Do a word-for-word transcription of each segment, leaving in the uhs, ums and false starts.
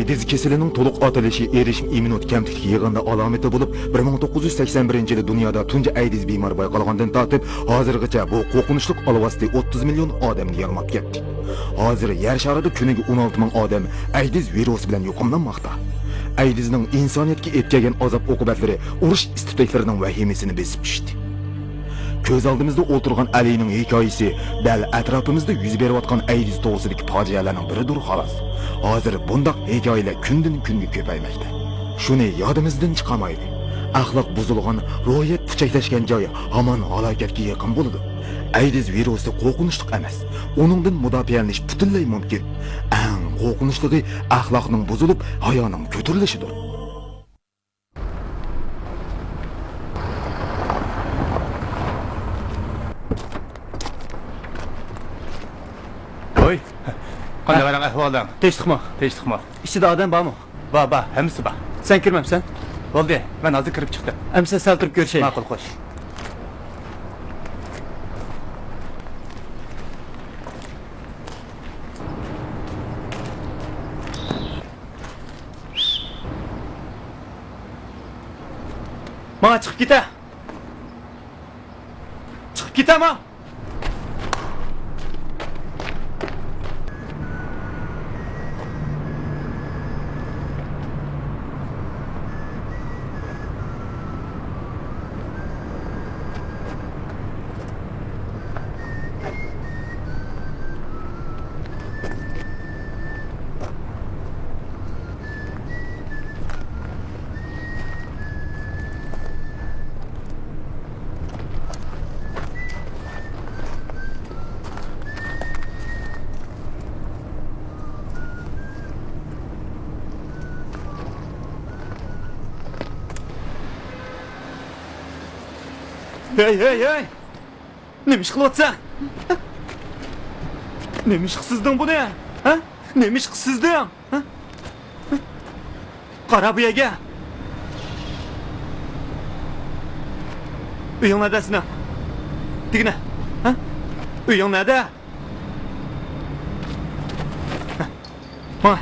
ئەيدىز كېسىلىنىڭ تولۇق ئاتىلىشى ئېرىشىم ئىممۇنوت كەمتۈكلۈك يىغىنىدا ئالامىتى بولۇپ، بىر مىڭ توققۇز يۈز سەكسەن بىرىنچى يىلى دۇنيادا تۇنجى ئەيدىز بىمارى بايقالغاندىن تارتىپ، ھازىرغىچە بۇ قورقۇنچلۇق ئاۋارە ئوتتۇز مىليون ئادەمنى يالماپ كەتتى. ھازىر يەر شارىدا كۈنىگە ئون ئالتە مىڭ ئادەم ئەيدىز ۋىرۇسى بىلەن يۇقۇملانماقتا. ئەيدىزنىڭ ئىنسانىيەتكە ئەكەلگەن ئازاب-ئوقۇبەتلىرى ئۇرۇش ئىستراتېگلىرىنىڭ ۋەھىمىسىنى بېسىپ چۈشتى. كۆز ئالدىمىزدا ئولتۇرغان ئەلىنىڭ ھېكايىسى دەل ئەتراپىمىزدا يۈز بېرىۋاتقان ئەيدىز توغرىسىدىكى پاجىئەلەرنىڭ بىرىدۇر، خالاس. ھازىر بۇنداق ھېكايىلەر كۈندىن-كۈنگە كۆپەيمەكتە. شۇنى يادىمىزدىن چىقارمايلى. ئەخلاق بۇزۇلغان، روھىيەت پۇچەكلەشكەن جاي ھامان ھالاكەتكە يېقىن بولىدۇ. ئەيدىز ۋىرۇسى قورقۇنچلۇق ئەمەس. ئۇنىڭدىن مۇداپىئەلىنىش پۈتۈنلەي مۇمكىن. ئەڭ قورقۇنچلۇقى ئەخلاقنىڭ بۇزۇلۇپ، ھايانىڭ كۆتۈرۈلۈشىدۇر. ھوي، قانداق ئەھۋالىڭ؟ تىنچلىقمۇ؟ تىنچلىقمۇ؟ ئىچىدە ئادەم بارمۇ؟ بار، بار، ھەممىسى بار. سەن كىرمەمسەن؟ بولدى، مەن ھازىر كىرىپ چىقتىم. ئەمىسە سەل تۇرۇپ كۆرۈشەيلى. ماقۇل، خوش. ماڭا چىقىپ كېتە! چىقىپ كېتە ماڭا! ھەي، ھەي، ھەي! نېمە ئىش قىلىۋاتىسەن؟ نېمە ئىشقا سىزدىڭ بۇنى؟ ھە؟ نېمە ئىشقا سىزدىڭ؟ ھە؟ قارا بۇ يەرگە. ئۆيۈڭ نەدە سېنىڭ؟ دېگىنە. ھە؟ ئۆيۈڭ نەدە؟ ھە. ماڭا.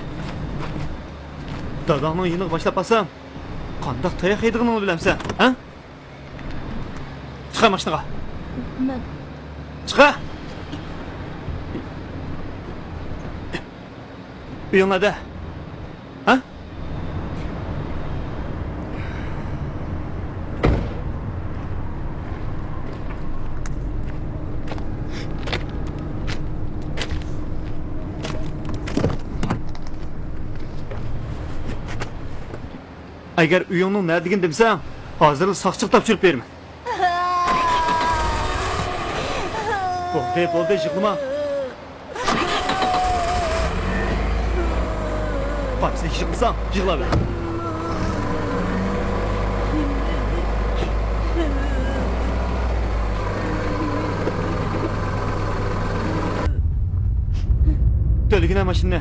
داداڭنىڭ يېنىغا باشلاپ بارسام، قانداق تاياق يەيدىغىنىڭنى بىلەمسەن؟ ھە؟ چىقە ماشىنىغا. مەن. چىقە! ئۆيۈڭ نەدە؟ ھە؟ ئەگەر ئۆيۈڭنىڭ نەدىكىنى دېمىسەڭ، ھازىرلا ساقچىغا تاپشۇرۇپ بېرىمەن. بولدى، بولدى، يىغلىما. قانچىلىك يىغلىساڭ، يىغلاۋەر. تۆلىگىنە ماشىنىنى.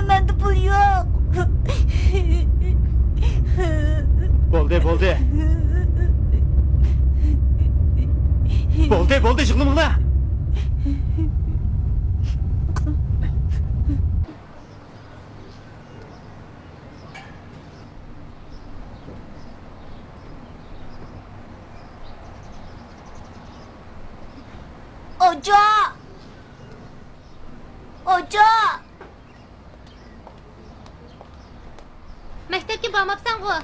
مەندە پۇل يوق. بولدى، بولدى. بولدى، بولدى، يىغلىماڭلار. ئاچا! ئاچا! مەكتەپكە بارماپسەنغۇ؟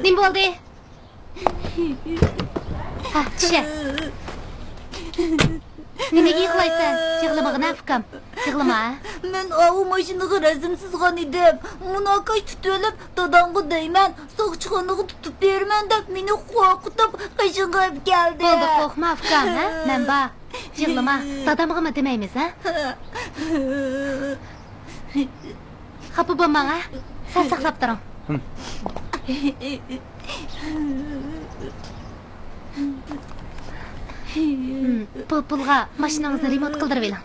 نېمە بولدى؟ ھە، چۈشە. نېمىگە يىغلايسەن؟ يىغلىمىغىنا، ئۇكام. يىغلىما. مەن ئاۋۇ ماشىنىغا رەزىم سىزغان ئىدىم. مۇناكاش تۇتۇۋېلىپ، داداڭغا دەيمەن، ساقچىخانىغا تۇتۇپ بېرىمەن دەپ، مېنى قورقۇتۇپ، قېشىڭغا ئەپ كەلدى. بولدى، قورقما، ئۇكام، ھە؟ مەن بار. يىغلىما، دادامغىمۇ دېمەيمىز، ھە؟ خاپا بولماڭ، ھە؟ سەل ساقلاپ تۇرۇڭ. بۇ پۇلغا ماشىنىڭىزنى رېمونت قىلدۇرۇۋېلىڭ.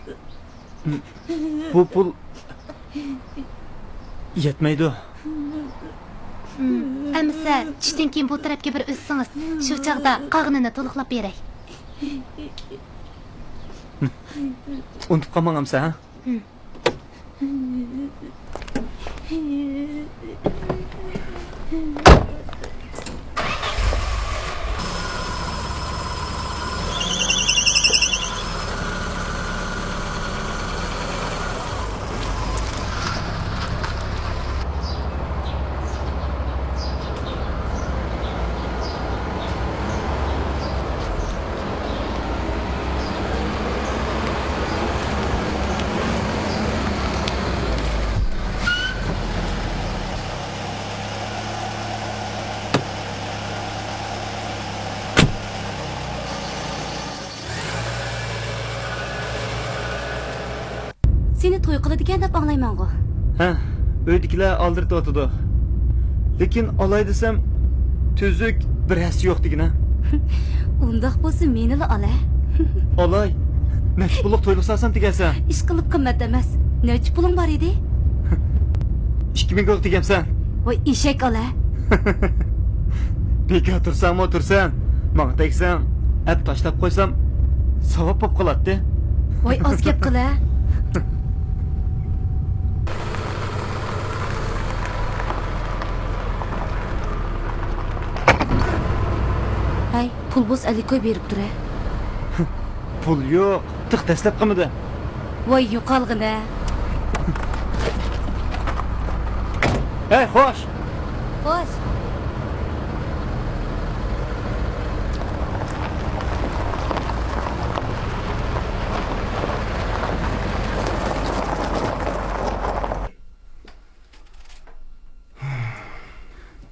بۇ پۇل يەتمەيدۇ. ئەمىسە چۈشتىن كېيىن بۇ تەرەپكە بىر ئۆتسىڭىز، شۇ چاغدا قالغىنىنى تولۇقلاپ بېرەي. ئۇنتۇپ قالماڭ ئەمسە، ھە؟ سېنى توي قىلىدىكەن دەپ ئاڭلايمەنغۇ؟ ھە، ئۆيدىكىلەر ئالدىرىتىۋاتىدۇ. لېكىن ئالاي دېسەم، تۈزۈك بىر ھەسسە يوق دېگىنە. ئۇنداق بولسا مېنىلا ئالە. ئالاي؟ نەچچە پۇللۇق تويلۇق سالسام دېگەنسەن؟ ئىشقىلىپ قىممەت ئەمەس. نەچچە پۇلۇڭ بار ئىدى؟ ئىككى مىڭ كوي دېگەنسەن. ۋاي ئېشەك ئالە. بىكار تۇرساڭمۇ تۇرسەن، ماڭا تەگسەڭ، ئەپ تاشلاپ قويسام، ساۋاب بولۇپ قالاتتى. ۋاي ئاز گەپ قىلە. ھەي، پۇل بولسا ئەللىك كوي بېرىپ تۇرە. پۇل يوق، تېخى دەسلەپ قىلمىدى. ۋاي يوقالغىنە. ھەي، خوش! خوش!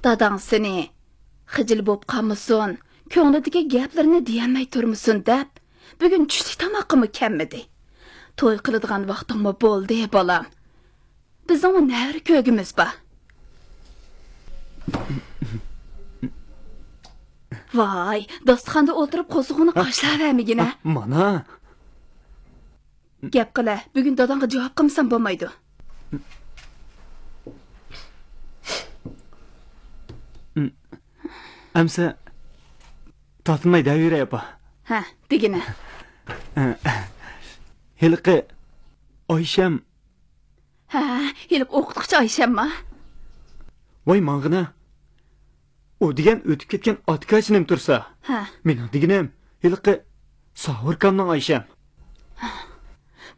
داداڭ سېنى خىجىل بوپ قالمىسۇن، كۆڭلىدىكى گەپلىرىنى دېيەلمەي تۇرمىسۇن دەپ، بۈگۈن چۈشلۈك تاماققىمۇ كەلمىدى. توي قىلىدىغان ۋاقتىڭمۇ بولدى، بالام. بىزنىڭمۇ نەۋرە كۆرگۈمىز بار. ۋاي، داستىخاندا ئولتۇرۇپ قورسىقىڭنى قاشلاۋەرمىگىنە. مانا. گەپ قىلە، بۈگۈن داداڭغا جاۋاب قىلمىسام بولمايدۇ. ئەمسە تارتىنماي دەۋېرەي، ئاپا. ھە، دېگىنە. ھېلىقى ئايشەم. ھە، ھېلىقى ئوقۇتقۇچى ئايشەمما؟ ۋاي ماڭغىنا. ئۇ دېگەن ئۆتۈپ كەتكەن ئاتىكاچى نېمە تۇرسا؟ ھە. مېنىڭ دېگىنىم ھېلىقى ساۋۇركامنىڭ ئايشەم.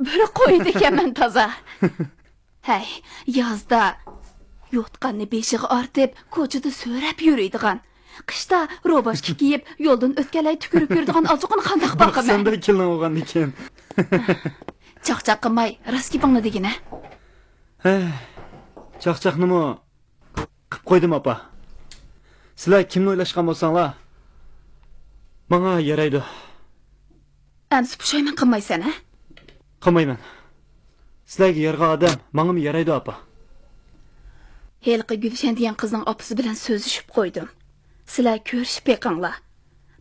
بىر قويىدىكەنمەن تازا. ھەي، يازدا يوتقاننى بېشىغا ئارتىپ، كوچىدا سۆرەپ يۈرىدىغان، قىشتا روباشكا كىيىپ، يولدىن ئۆتكەنلەرگە تۈكۈرۈپ يۈرىدىغان ئالچۇقنى قانداق باقىمەن؟ باقسامدا كېلىڭ بولغاندىكىن. چاقچاق قىلماي، راست گېپىڭنى دېگىنە. ھەي، چاقچاقنىمۇ قىپ قويدۇم، ئاپا. سىلەر كىمنى ئويلاشقان بولساڭلار، ماڭا يارايدۇ. ئەمسە پۇشايمان قىلمايسەن، ھە؟ قىلمايمەن. سىلەرگە يارىغان ئادەم ماڭىمۇ يارايدۇ، ئاپا. ھېلىقى گۈلشەن دېگەن قىزنىڭ ئاپىسى بىلەن سۆزلىشىپ قويدۇم. سىلەر كۆرۈشۈپ بېقىڭلار.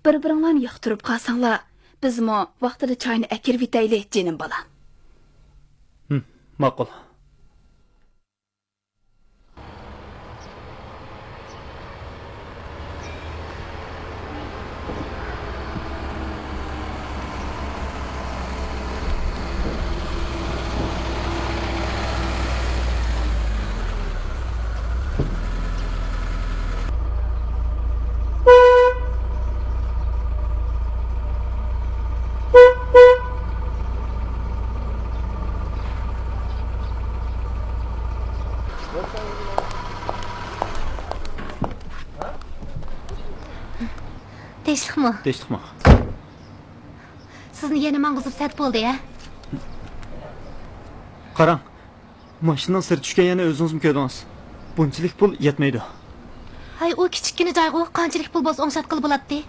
بىر-بىرىڭلارنى ياقتۇرۇپ قالساڭلار، بىزمۇ ۋاقتىدا چاينى ئەكىرىۋېتەيلى، جېنىم بالام. ھىم، ماقۇل. تىنچلىقمۇ؟ تىنچلىقمۇ؟ سىزنى يەنە ماڭغۇزۇپ سەت بولدى، ھە؟ قاراڭ، ماشىنىنىڭ سىرى چۈشكەن يەرنى ئۆزىڭىزمۇ كۆردىڭىز. بۇنچىلىك پۇل يەتمەيدۇ. ھاي، ئۇ كىچىككىنە جايغۇ، قانچىلىك پۇل بولسا ئوڭشاتقىلى بولاتتى؟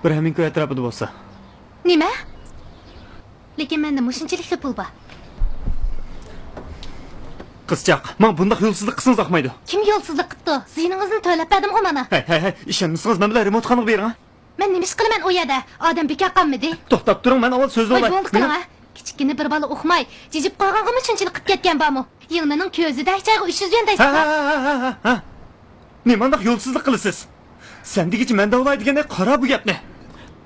بىر ھەممىڭكى ئەتراپىدا بولسا. نېمە؟ لېكىن مەندە مۇشۇنچىلىكلا پۇل بار. قىزچاق، ماڭا بۇنداق يولسىزلىق قىلسىڭىز ئاقمايدۇ. كىم يولسىزلىق قىپتۇ؟ زىيىنىڭىزنى تۆلەپ بەردىمغۇ مانا. ھەي، ھەي، ھەي، ئىشەنمىسىڭىز مەن بىلەن رېمونتخانىغا بېرىڭ، ھە؟ مەن نېمە ئىش قىلىمەن ئۇ يەردە؟ ئادەم بىكار قالمىدى. توختاپ تۇرۇڭ، مەن ئاۋۋال سۆزلىۋالاي. ۋاي، بولدى، قىلىڭ، ھە. كىچىككىنە بىر بالا ئۇقماي، جىجىپ قالغانغىمۇ شۇنچىلىك قىلىپ كەتكەن بارمۇ؟ يىڭنىنىڭ كۆزىدە چايغا ئۈچ يۈز يۈەن دەيسىزغۇ؟ ھە، ھە، ھە، ھە، ھە. نېمانداق يولسىزلىق قىلىسىز؟ سەن دېگۈچە مەن دەۋالاي دېگەندەك، قارا بۇ گەپنى.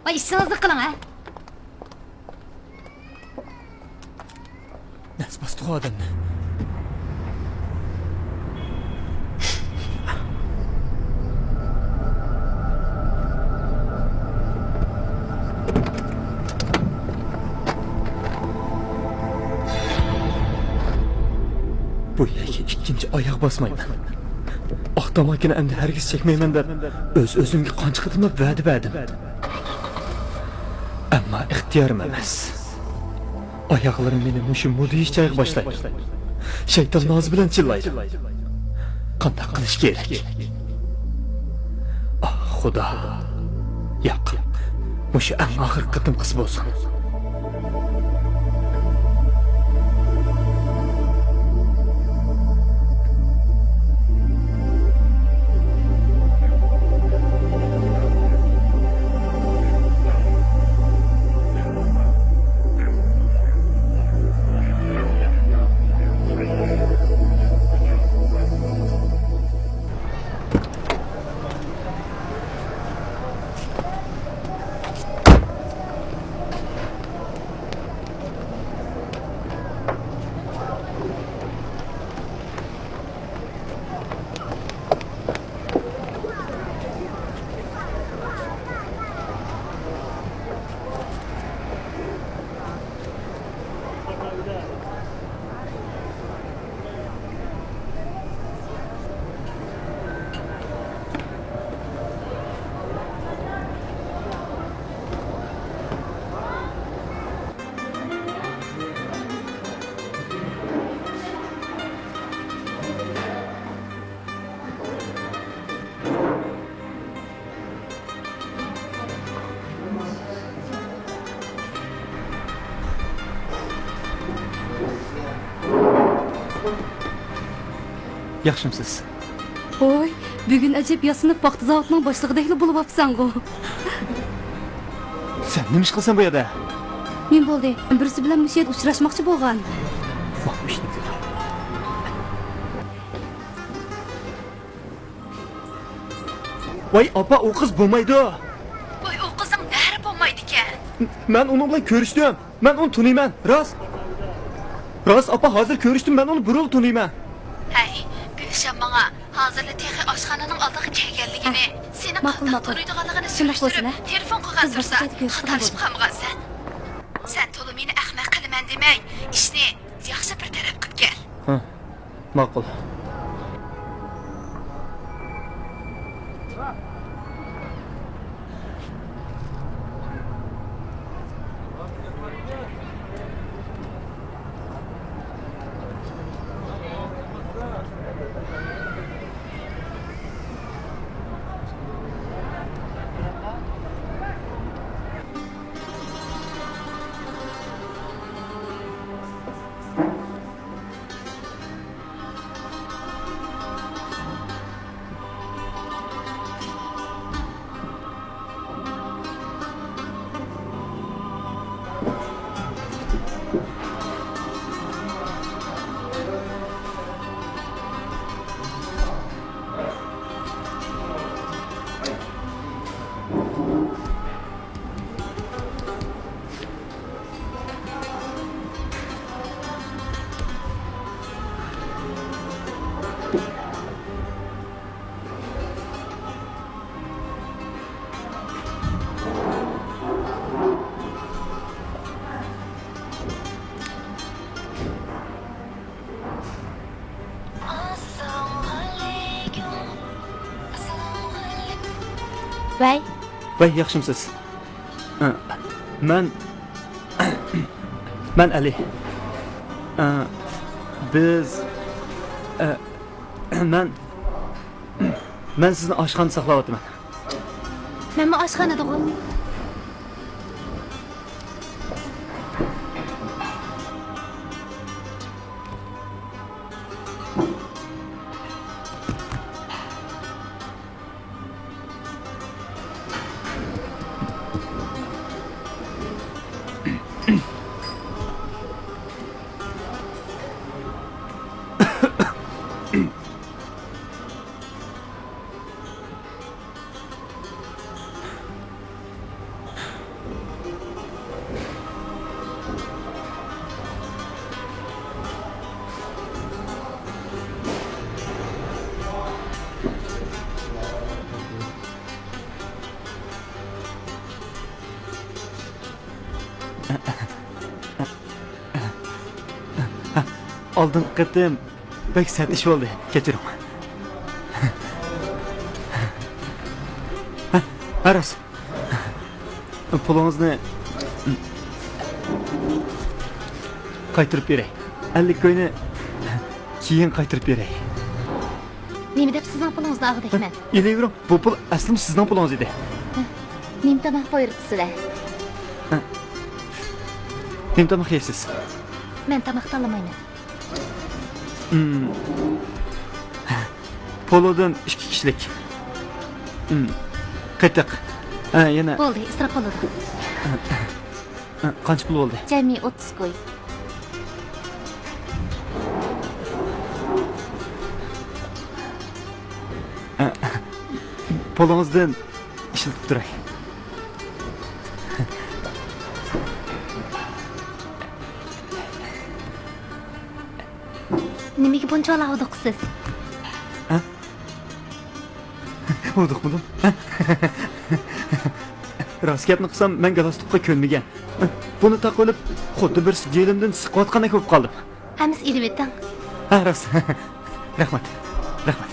ۋاي، ئىشىڭىزنى قىلىڭ، ھە. نەس باستىغۇ ئادەمنى. بۇ يەرگە ئىككىنچى ئاياغ باسمايمەن. ئاق تاماكىنى ئەمدى ھەرگىز چەكمەيمەن دەپ ئۆز-ئۆزۈمگە قانچە قېتىملاپ ۋەدە بەردىم. ئەمما ئىختىيارىم ئەمەس. ئاياغلىرىم مېنى مۇشۇ مۇدھىش جايغا باشلايدۇ. شەيتان نازى بىلەن چىللايدۇ. قانداق قىلىش كېرەك؟ ئاھ، خۇدا. ياق، مۇشۇ ئەڭ ئاخىرقى قېتىمقىسى بولسۇن. ياخشىمسىز؟ ۋوي، بۈگۈن ئەجەب ياسىنىپ پاختا زاۋۇتىنىڭ باشلىقىدەكلا بولۇۋاپسەنغۇ. سەن نېمە ئىش قىلىسەن بۇ يەردە؟ نېمە بولدى؟ بىرسى بىلەن مۇشۇ يەردە ئۇچراشماقچى بولغان. مانا ئىشنى كۆر. ۋاي ئاپا، ئۇ قىز بولمايدۇ. ۋاي، ئۇ قىزنىڭ نەرى بولمايدىكەن. مەن ئۇنىڭ بىلەن كۆرۈشتۈم. مەن ئۇنى تونۇيمەن، راست. راست، ئاپا، ھازىر كۆرۈشتۈم، مەن ئۇنى بۇرۇنلا تونۇيمەن. ھەي، گۈلشەن ماڭا، ھازىرلا تېخى ئاشخانىنىڭ ئالدىغا كەلگەنلىكىنى، سېنى ماقۇل، قانداق ماقۇل. تونۇيدىغانلىقىنى شۇنداق سۈرۈشتۈرۈپ، بولسۇن، ھە؟ تېلېفون قىلغان بىز باشقا تۇرسا، جايدا كۆرۈشكىلى خاتالىشىپ بولىدۇ. قالمىغانسەن. سەن تولا مېنى ئەخمەق قىلىمەن دېمەي، ئىشنى ياخشى بىر تەرەپ قىلىپ كەل. ھە. ماقۇل. ۋەي. ۋەي، ياخشىمسىز؟ ئە، مەن، مەن ئەلى. ئە، بىز، ئە، مەن، مەن سىزنى ئاشخانىدا ساقلاۋاتىمەن. مەنمۇ ئاشخانىدىغۇ. ئالدىنقى قېتىم بەك سەت ئىش بولدى، كەچۈرۈڭ. ھە، ھە، راست. پۇلىڭىزنى قايتۇرۇپ بېرەي. ئەللىك كوينى كېيىن قايتۇرۇپ بېرەي. نېمە دەپ سىزنىڭ پۇلىڭىزنى ئالغۇدەكمەن؟ ئېلىۋېرىڭ، بۇ پۇل ئەسلىمۇ سىزنىڭ پۇلىڭىز ئىدى. نېمە تاماق بۇيرۇتىسىلەر؟ نېمە تاماق يەيسىز؟ مەن تاماق تاللىمايمەن. مم. پولۇدىن ئىككى كىشىلىك. مم. قېتىق. ھە، يەنە. بولدى، ئىسراپ بولىدۇ. ھە، قانچە پۇل بولدى؟ جەمئىي ئوتتۇز كوي. ھە، پولىڭىزدىن ئىشلىتىپ تۇراي. نېمىگە بۇنچىۋالا ھودۇقىسىز؟ ھە؟ ھودۇقمىدىم. راست گەپنى قىلسام، مەن گالستۇكقا كۆنمىگەن. بۇنى تاقىۋېلىپ، خۇددى بىرسى گېلىمدىن سىقىۋاتقاندەك بولۇپ قالدىم. ھەممىسى ئېلىۋېتىڭ. ھە، راست. رەھمەت. رەھمەت.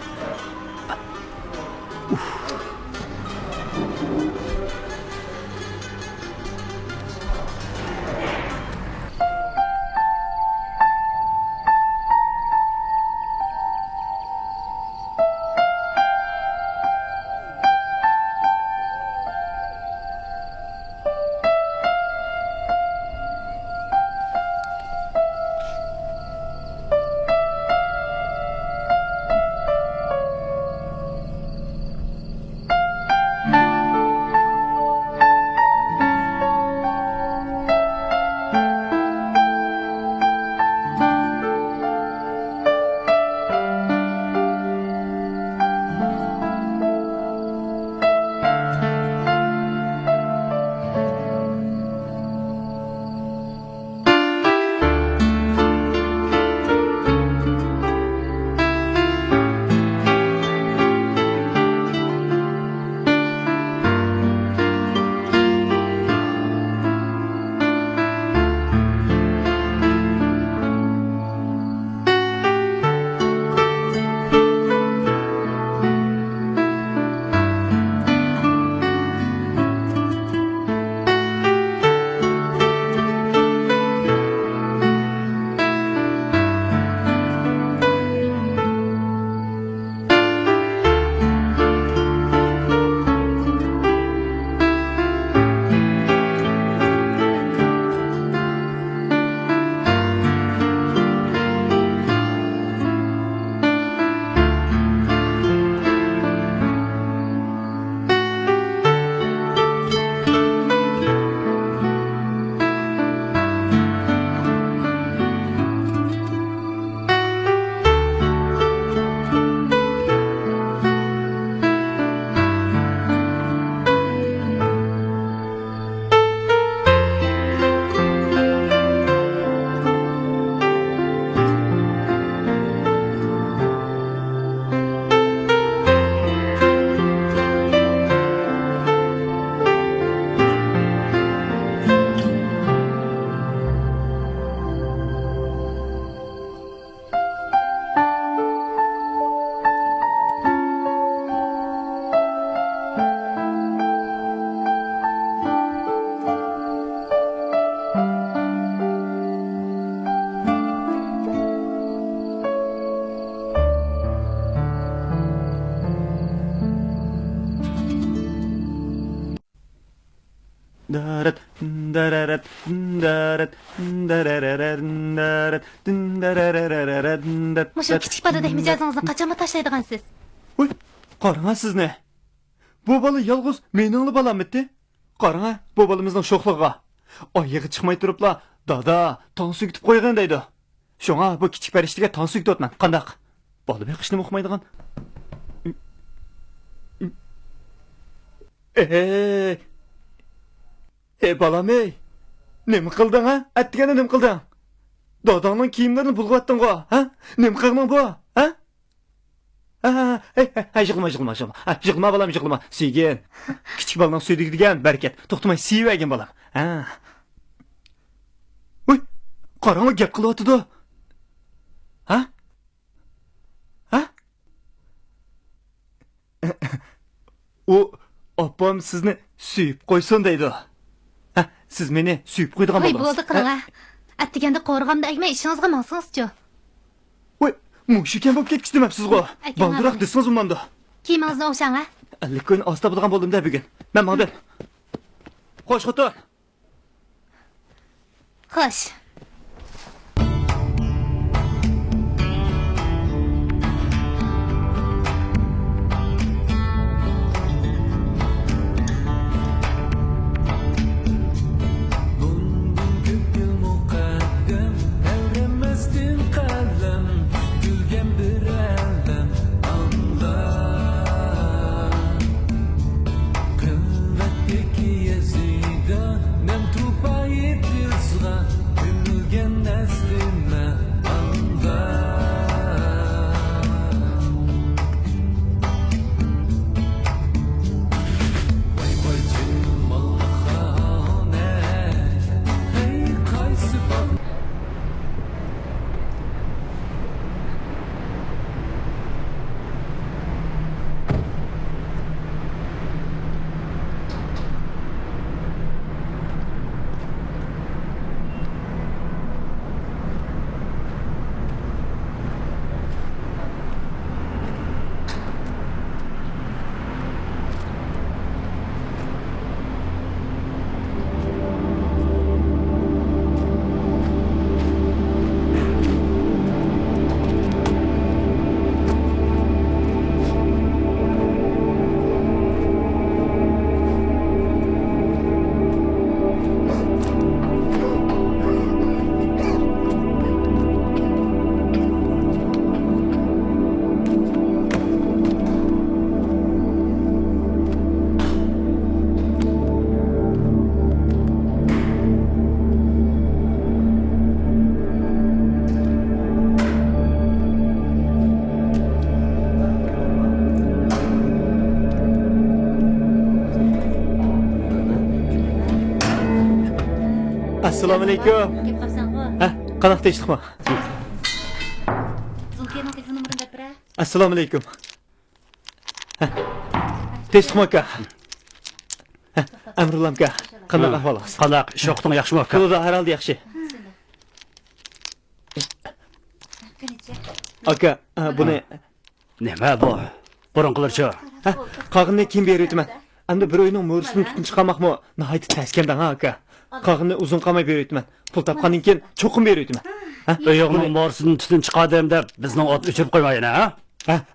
دارەت، دارەرەت، دارەت، دارەرەرەر، دارەت، دارەرەرەر، دارەت. مۇشۇ كىچىك بالىدەك مىجەزىڭىزنى قاچانمۇ تاشلايدىغانسىز؟ ۋۇي، قاراڭا سىزنى. بۇ بالا يالغۇز مېنىڭلا بالامىتى؟ قاراڭا بۇ بالىمىزنىڭ شوخلۇقىغا. ئايىغى چىقماي تۇرۇپلا، «دادا، تانسا ئۆگىتىپ قويغىن» دەيدۇ. شۇڭا بۇ كىچىك پەرىشتىگە تانسا ئۆگىتىۋاتىمەن. قانداق؟ بالا بېقىشنىمۇ ئۇقمايدىغان. ئەي، ئەي، بالام ئەي، نېمە قىلدىڭ، ھە؟ ئەتىگەندە نېمە قىلدىڭ؟ داداڭنىڭ كىيىملىرىنى بۇلغىۋەتتىڭغۇ، ھە؟ نېمە قىلغىنىڭ بۇ، ھە؟ ھە، ھە، ھە، ھە، ھە، يىغلىما، يىغلىما، يىغلىما. ھە، يىغلىما بالام، يىغلىما. سۆيگىن. كىچىك بالىنىڭ سۈيدۈكى دېگەن بەرىكەت. توختىماي سىيىۋەرگىن بالام. ھە. ۋۇي، قاراڭ، گەپ قىلىۋاتىدۇ. ھە؟ ھە؟ ئۇ، ئاپام سىزنى سۆيۈپ قويسۇن دەيدۇ. ھە، سىز مېنى سۆيۈپ قويىدىغان ۋاي، بولدىڭىز. بولدى، قىلىڭ، ھە؟ ئەتىگەندە قورغامدا ئەگمەي ئىشىڭىزغا ماڭسىڭىزچۇ؟ ۋاي، مۇشۇ ئىكەن بولۇپ كەتكۈچى دەپسىزغۇ. ئەكەڭ بالدۇراق ئاغىنى. دېسىڭىز بولمامدۇ؟ كىيىمىڭىزنى ئوڭشاڭ، ھە؟ ئەللىك كوينى ئاز تاپىدىغان بولدۇم دە بۈگۈن. مەن ماڭدىم. خوش خوتۇن. خوش. بۇندىن كۆپ يىل مۇقەددەم، تەۋرەنمەستىن قەلەم، كۈلگەن بىر ئالەم ئاڭغا. قىممەتلىك يېزىدا نەم توپا يىلتىزغا، كۆمۈلگەن ئەسلىمە ئاڭغا. ۋاي، ۋاي، جىماللىق خانە، ھەي، قايسى باغ؟ ئەسسالامۇئەلەيكۇم. كەپ قاپسەنغۇ؟ ھە، قانداق تىنچلىقمۇ؟ زۇلپىيەنىڭ تېلېفون نومۇرىنى دەپ بېرە. ئەسسالامۇئەلەيكۇم. ھە. تىنچلىقمۇ ئاكا؟ ھە، ئەمرۇللا ئاكا، قانداق ئەھۋالىڭىز؟ قانداق، ئىش ۋاقتىڭ ياخشىمۇ ئاكا؟ قولىدا ھەر ھالدا ياخشى. ئاكا، ھە، بۇنى. نېمە بۇ؟ بۇرۇنقىلىرىچۇ؟ ھە، قالغىنىنى كېيىن بېرىۋېتىمەن. ئەمدى بىر ئۆينىڭ مورىسىدىن تۈتۈن چىقارماقمۇ ناھايىتى تەسكەن دەڭ ئاكا. قالغىنىنى ئۇزۇن قالماي بېرىۋېتىمەن. پۇل تاپقاندىن كېيىن چوقۇم بېرىۋېتىمەن. ھە؟ ئۆيۈڭنىڭ مورىسىدىن تۈتۈن چىقاردىم دەپ بىزنىڭ ئوت ئۆچۈرۈپ قويمايدىنا، ھە؟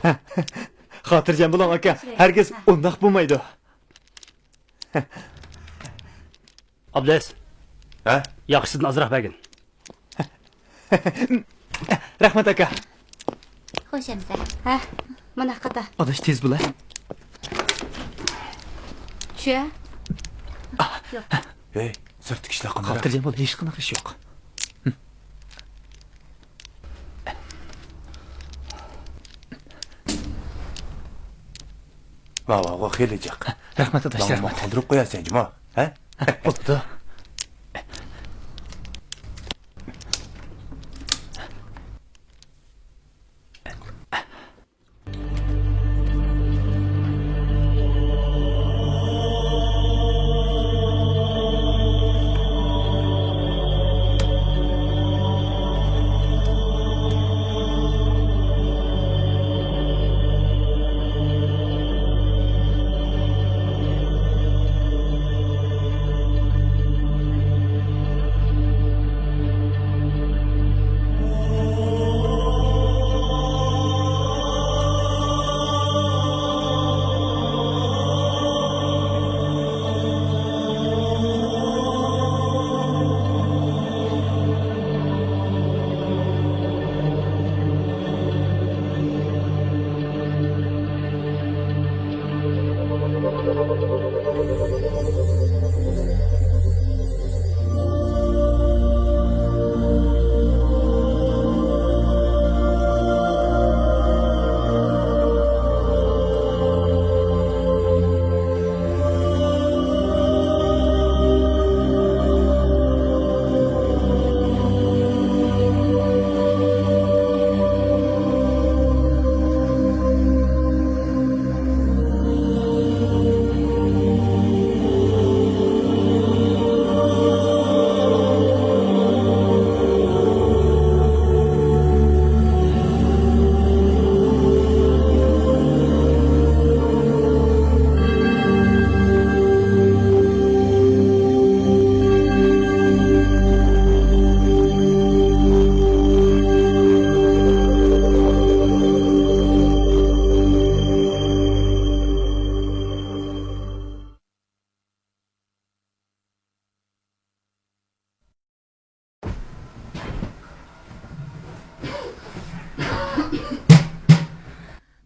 ھە؟ خاتىرجەم بولۇڭ ئاكا، ھەرگىز ئۇنداق بولمايدۇ. ئابلىز. ھە؟ ياخشىسىدىن ئازراق بەرگىن. رەھمەت ئاكا. خوش ئەمىسە. ھە، مانا قاتا. ئاداش تېز بول ھە. چۈ. يوق. ھەي، سىرتتىكى ئىشلار قانداق؟ خاتىرجەم بول، ھېچقانداق ئىش يوق. ۋاۋاغۇ خېلى جىق. رەھمەت ئاداش، رەھمەت. قالدۇرۇپ قويارسەن جۇمۇ، ھە؟ بوپتۇ.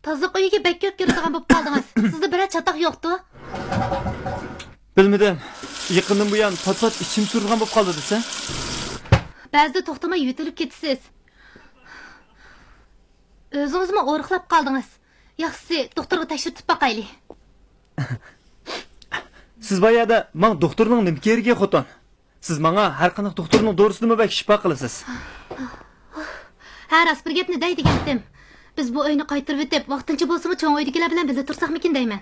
تازىلىق ئۆيىگە بەك كۆپ كىرىدىغان بولۇپ قالدىڭىز. سىزدە بىرەر چاتاق يوقتۇ؟ بىلمىدىم. يېقىندىن بۇيان پات-پات ئىچىم سۈرىدىغان بولۇپ قالدى دېسە. بەزىدە توختىماي يۆتىلىپ كېتىسىز. ئۆزىڭىزمۇ ئورۇقلاپ قالدىڭىز. ياخشىسى، دوختۇرغا تەكشۈرتۈپ باقايلى. سىز بايادا ماڭا دوختۇرنىڭ نېمە كېرىكى، خوتۇن؟ سىز ماڭا ھەر قانداق دوختۇرنىڭ دورىسىنىمۇ بەك شىپا قىلىسىز. ھە، راست بىر گەپنى دەي دېگەنتىم. بىز بۇ ئۆينى قايتۇرۇۋېتىپ، ۋاقتىنچە بولسىمۇ چوڭ ئۆيدىكىلەر بىلەن بىللە تۇرساقمىكىن دەيمەن.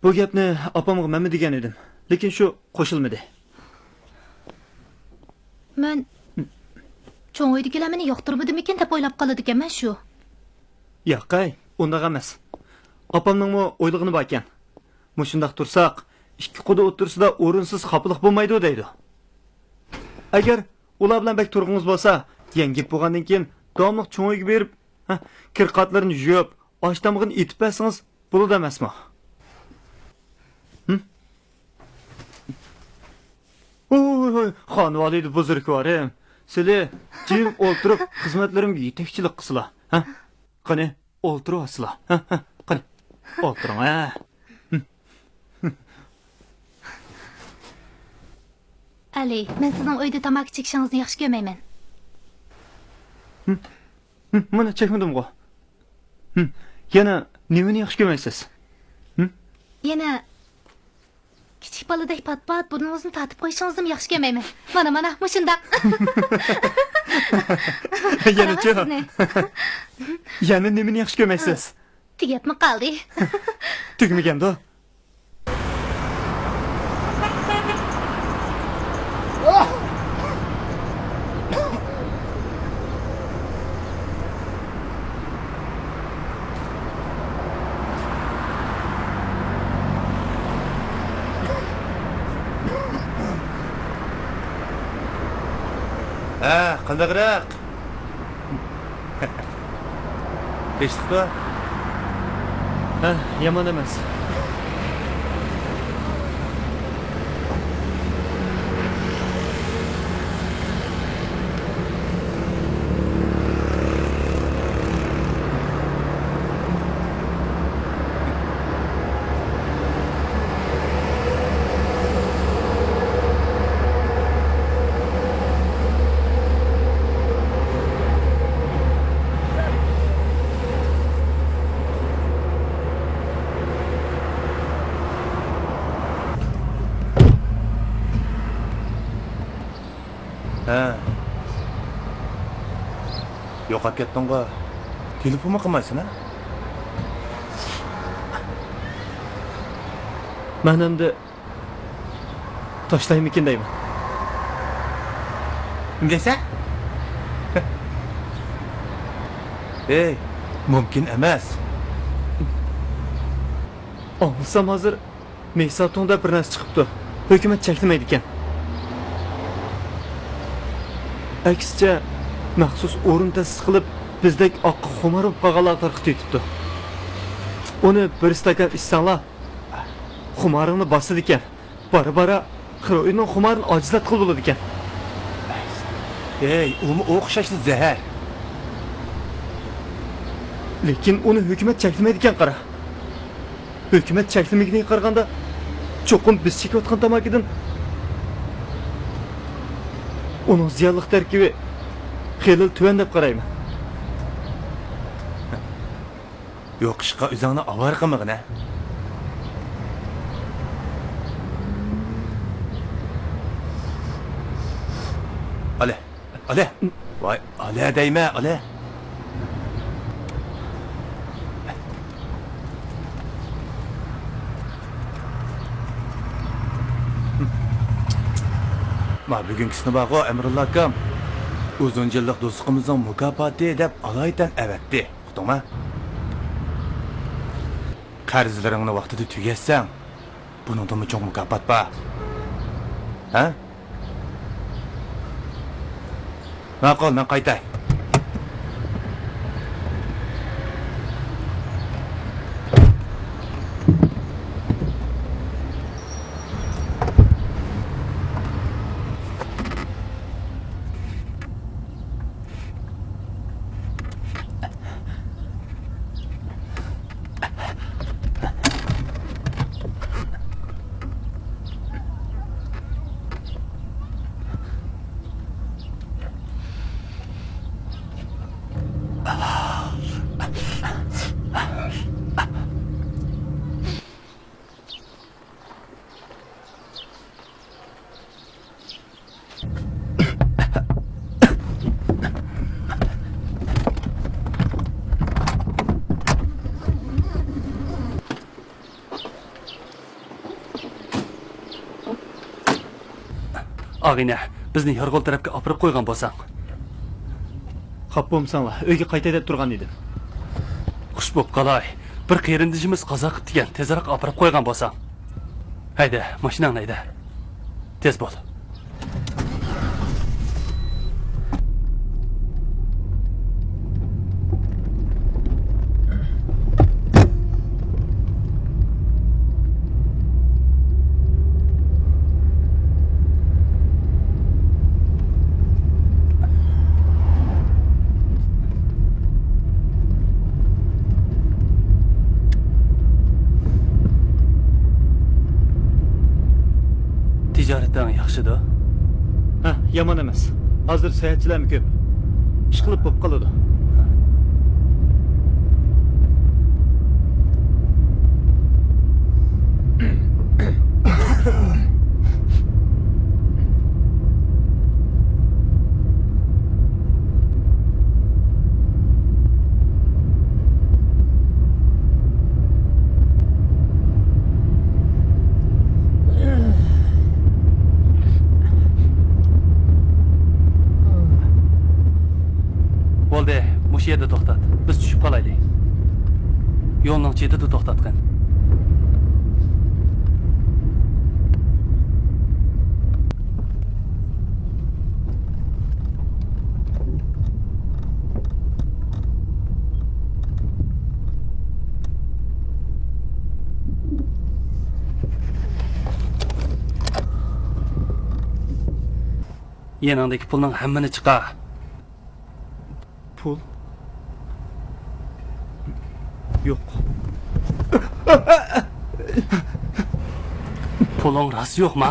بۇ گەپنى ئاپامغا مەنمۇ دېگەن ئىدىم، لېكىن شۇ قوشۇلمىدى. مەن چوڭ ئۆيدىكىلەر مېنى ياقتۇرمىدىمىكىن دەپ ئويلاپ قالىدىكەنمەن شۇ. ياقەي، ئۇنداق ئەمەس. ئاپامنىڭمۇ ئويلىغىنى باركەن. مۇشۇنداق تۇرساق، ئىككى قۇدا ئوتتۇرىسىدا ئورۇنسىز خاپىلىق بولمايدۇ دەيدۇ. ئەگەر ئۇلار بىلەن بەك تۇرغۇڭىز بولسا، دېگەن گەپ بولغاندىن كېيىن داۋاملىق چوڭ ئۆيگە بېرىپ، ھە، كىر قاتلىرىنى يۇيۇپ، ئاش تامىقىنى ئېتىپ بەرسىڭىز بولىدۇ ئەمەسمۇ؟ ھىم؟ ۋوي، ۋوي، ۋوي، خانىۋالىدە بۇزرۇكۋارىم. سىلى جىم ئولتۇرۇپ خىزمەتلىرىمگە يېتەكچىلىك قىلسىلا. ھە؟ قېنى، ئولتۇرۇۋالسىلا. ھە، ھە، قېنى، ئولتۇرۇڭ، ھە. ئەلى، مەن سىزنىڭ ئۆيدە تاماكا چېكىشىڭىزنى ياخشى كۆرمەيمەن. ھىم، مانا چەكمىدىمغۇ. ھىم، يەنە نېمىنى ياخشى كۆرمەيسىز؟ ھىم؟ يەنە كىچىك بالىدەك پات-پات بۇرنىڭىزنى تارتىپ قويۇشىڭىزنىمۇ ياخشى كۆرمەيمەن. مانا، مانا، مۇشۇنداق. يەنىچۇ؟ قاراڭ سىزنى. يەنە نېمىنى ياخشى كۆرمەيسىز؟ تۈگەپمۇ قالدى. تۈگىمىگەندۇ؟ ھە، قانداقراق؟ تىنچلىقمۇ؟ ھە، يامان ئەمەس. ھە. يوقاپ كەتتىڭغۇ؟ تېلېفونمۇ قىلمايسەن، ھە؟ مەن ئەمدى تاشلايمىكىن دەيمەن. نېمە دەيسەن؟ ھېي، مۇمكىن ئەمەس. ئاڭلىسام ھازىر مېيساتۇڭدا بىر نەرسە چىقىپتۇ. ھۆكۈمەت چەكلىمەيدىكەن. ئەكسىچە، مەخسۇس ئورۇن تەسىس قىلىپ، بىزدەك ئاققا خۇمار بولۇپ قالغانلارغا تارقىتىۋېتىپتۇ. ئۇنى بىر ئىستاكان ئىچسەڭلار، خۇمارىڭنى باسىدىكەن. بارا-بارا خىروئىننىڭ خۇمارىنى ئاجىزلاتقىلى بولىدىكەن. ھەي، ئۇمۇ ئوخشاشلا زەھەر. لېكىن ئۇنى ھۆكۈمەت چەكلىمەيدىكەن، قارا. ھۆكۈمەت چەكلىمىگىنىگە قارىغاندا، چوقۇم بىز چېكىۋاتقان تاماكىدىن ئۇنىڭ زىيانلىق تەركىبى خېلىلا تۆۋەن دەپ قارايمەن. يوق ئىشقا ئۆزۈڭنى ئاۋارە قىلمىغىنە. ئالە، ئالە. ۋاي، ئالە دەيمە، ئالە. ما بۈگۈنكىسىنى بارغۇ، ئەمرۇللا ئاكام. ئۇزۇن يىللىق دوستلۇقىمىزنىڭ مۇكاپاتى دەپ ئالايىتەن ئەۋەتتى. ئۇقتۇڭما؟ قەرزلىرىڭنى ۋاقتىدا تۈگەتسەڭ، بۇنىڭدىنمۇ چوڭ مۇكاپات بار. ھە؟ ماقۇل، مەن قايتاي. ئاغىنە، بىزنى يارغول تەرەپكە ئاپىرىپ قويغان بولساڭ. خاپا بولمىساڭلار، ئۆيگە قايتاي دەپ تۇرغان ئىدىم. خۇش بوپ قالاي. بىر قېرىندىشىمىز قازا قىپتىكەن، تېزراق ئاپىرىپ قويغان بولساڭ. ھەيدە، ماشىناڭنى ھەيدە. تېز بول. تىجارىتىڭ ياخشىدۇ؟ ھە، يامان ئەمەس. ھازىر ساياھەتچىلەرمۇ كۆپ. ئىشقىلىپ بولۇپ قالىدۇ. بولدى، مۇشۇ يەردە توختات. بىز چۈشۈپ قالايلى. يولنىڭ چېتىدە توختاتقىن. يېنىڭدىكى پۇلنىڭ ھەممىنى چىقار. پۇل؟ يوق. پۇلۇڭ راست يوقما؟